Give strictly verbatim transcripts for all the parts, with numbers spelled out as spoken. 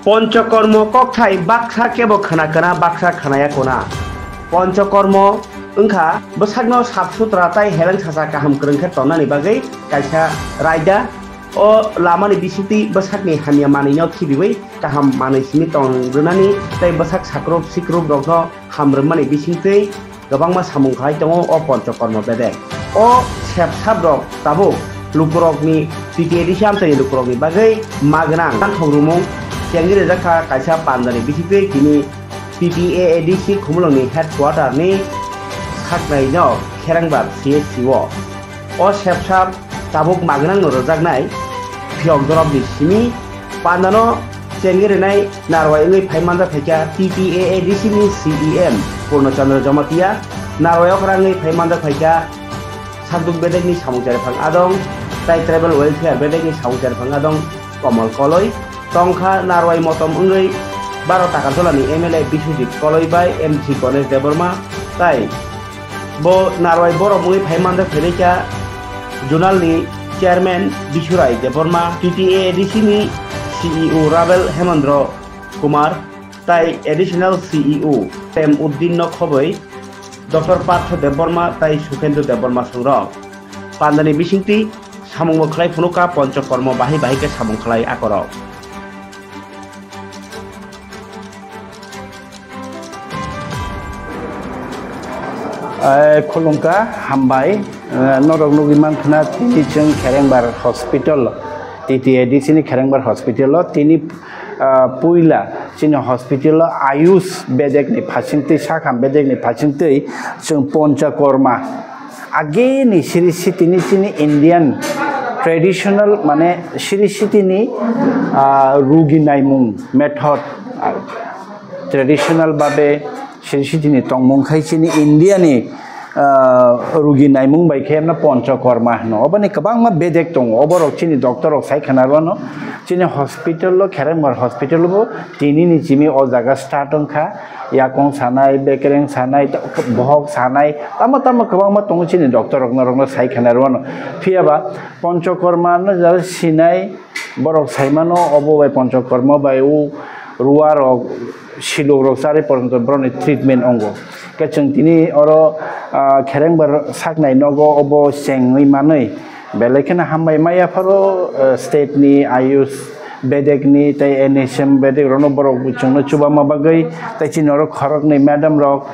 Ponchokormo kokthai baksa kebo khna kana, baksa khnaya kona. Ponchokormo wngkha bwsakno sap sutra tai heleng sacha kaham kwrwng khe tonnani bagwi kaisa raida. O lamani bisingtwi bwsakni hamya manwino khibiwi kaham manwi simi tong rwnani tei bwsak sakrup sikrup rokno ham rwmani bisingtwi kwbangma samung khlai tongo o Ponchokormo bedek. O sepsap rok tabuk lukurokni T T A D C amchaini lukurokni bagwi magwnang thanthok rumung chengwi rijak kha kaisa pandani bisingtwi tini T T A A D C Khumulwngni headquarter ni saknaino Kherengbar C H C o. O sepsap tabuk magwnangno rwjaknai phiyok dorobni simi pandano chengwi rwnai narwai wngwi phai manjak phaikha T T A A D C ni C E M Purno Chandra Jamatia, narwai okra wngwi phai manjak phaikha Sakduk bedekni samung chariphang adong, tai tribal welfare bedekni samung chariphang adong Komol Koloi, tongkha narwai motom wngwi baro Takarjolani M L A Biswajit Koloi bai M C Ganesh Debbarma, tai bo narwai borok wngwi phai manjak phaikha Zonalni Chairman Bisurai Debbarma, T T A A D C ni C E O Rabel Hemendra Kumar, tai Additional C E O Tem Uddin no khoboi Doctor Partho Debbarma tai Sukendra Debbarma songrok. Pandani bisingtwi samungbo khlai phunukha Ponchokormo bahai bahai khe samung khlai akorok. Eh, khulumkha, hambai. Eh, norok nugwi mankhna tini chwng Kherengbar Hospital, T T A D C ni Kherengbar Hospital o tini, ah, puila chini hospital o Ayush bedek ni phasingtwi, sakham bedek ni phasingtwi chwng Ponchakorma. Ageni siri sitini chini Indian traditional mane siri sitini, ah, rugi naimung method, ah, traditional babe siri sitini tongmung khai chini India ni, ah, rugi naimung bai khe no Ponchokorma hino. Oboni kwbangma bedek tongo. Oborok chini doctor rok sai khna rwano. Chini hospital o, Kherengbar hospital bo tini ni simi o jaga start wngkha. Yakung sanai, bekereng sanai, bohok sanai, tamo tamo kwbangma tongo chini doctor rok norokno sai khna rwano. Phiya ba Ponchokorma no jara sinai borok sai mano, obo bai Ponchokorma bai o ruwa rok, silok rok charwi porjonto borokni treatment ongo. Khe chwng tini oro, ah, Kherengbar saknai nogo obo chengwi manwi. Belai kheno hambai maya pharo, eh, state ni Ayush bedek ni tei N H M bedek rokno borok chwngno chubama bagwi tei chini oro khoroknwi madam rok,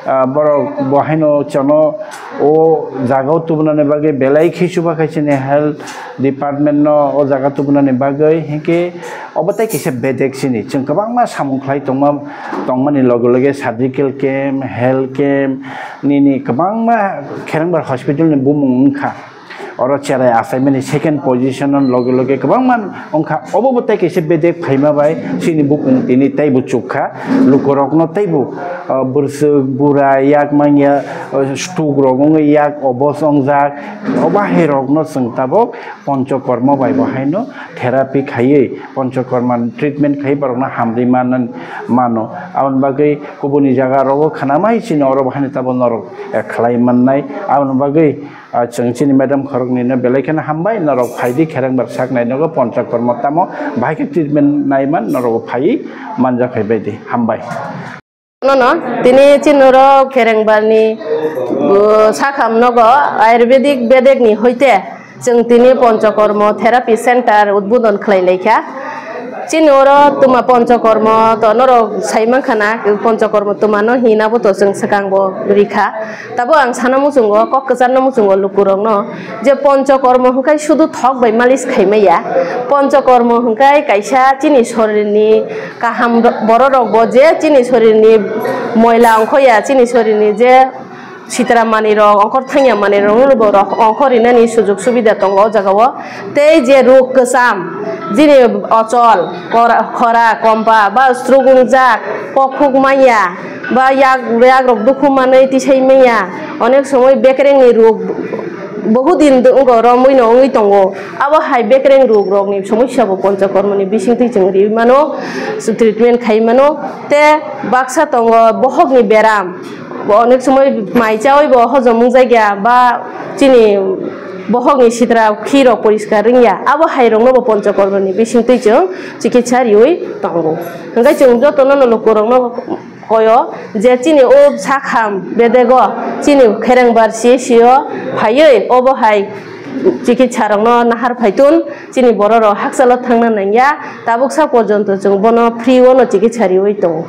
ah, borok bo haino chwngno o jaga o tubunani bagwi belai khe chuba khai chini health department no o jaga tubunani bagwi hinkhe obo tei kaisa bedek chini chwng kwbangma samung khlai tongma tongmani loge loge surgical camp, health camp nini kwbangma Kherengbar hospital ni bumung wngkha. Oro cherai achaimani second position o loge loge kwbangma wngkha. Obo bo tei kaisa bedek phaima bai chini bukung tini teibo chukha. Lukurokno teibo, ah, bwswk, bura, yak manya, ah, stroke rok wngwi yak obos wngjak. Obo hai rokno chwng tabuk Ponchokorma bai bo haino therapy khaiwi, Ponchokorma treatment khaiwi borokno hamrwi man-, mano. Aboni bagwi kubuni jaga rogo khna mai chini oro bo haino tabuk norok, eh, khlai mannai. Aboni bagwi Ah, chwng chini madam khoroknwino belai kheno hambai, norok phaidi Kherengbar saknai nogo Ponchokorma tamo bahai khe treatment naiman norok phaiwi manjak phaibaidi. Hambai. Nono tini chini oro Kherengbarni, uh, sakham nogo Ayurvedic bedekni hoite chwng tini Ponchokorma therapy center udbodon khlai laikha. Chini oro tuma Ponchokormo to norok sai mankha na, Ponchokormo tuma no hina bo to chwng swkang bo rikha. Tabo ang sana muchungo, kok kwcharno muchungo lukurokno je Ponchokormo hwnkhe sudu thok bai malis khaimaya. Ponchokormo hwnkhe kaisa chini sorirni kaham ro-, bororok bo je chini sorirni moila ongkhoya, chini sorirni je sitra manwi rok, ongkhor thangya manwi rok no bo rok ongkhor rinani sujuk subida tongo o jaga o. Tei je rok kwcham, jini ochol, kora, khora, kompa, ba stroke wngjak, kokhuk manya, ba yak, yak rok dukhu manwi tisai manya, onek somoi bekereng ni rok, bohut din do-, wngo romwi no wngwi tongo. Abo hai bekereng rok rok ni somosya bo Ponchokormo ni bisingtwi chwng riwi mano, treatment khai mano, tei baksa tongo bohok ni beram. Onek somoi mai chawi bo hojom wngjakya ba chini bohokni sitra khirok poriskar wngya, abo hairokno bo Ponchokormoni bisingtwi chwng chikitsa riwi tongo. Hwnkhe chwng jotono no lukurokno koyo je chini o sakham bedego chini kherengbar C S C o phaiwi obo hai chikitsarokno nahar phaitun, chini bororok hakchalo thangna nangya, tabuksa porjonto chwng bono free o no chikitsa riwi tongo.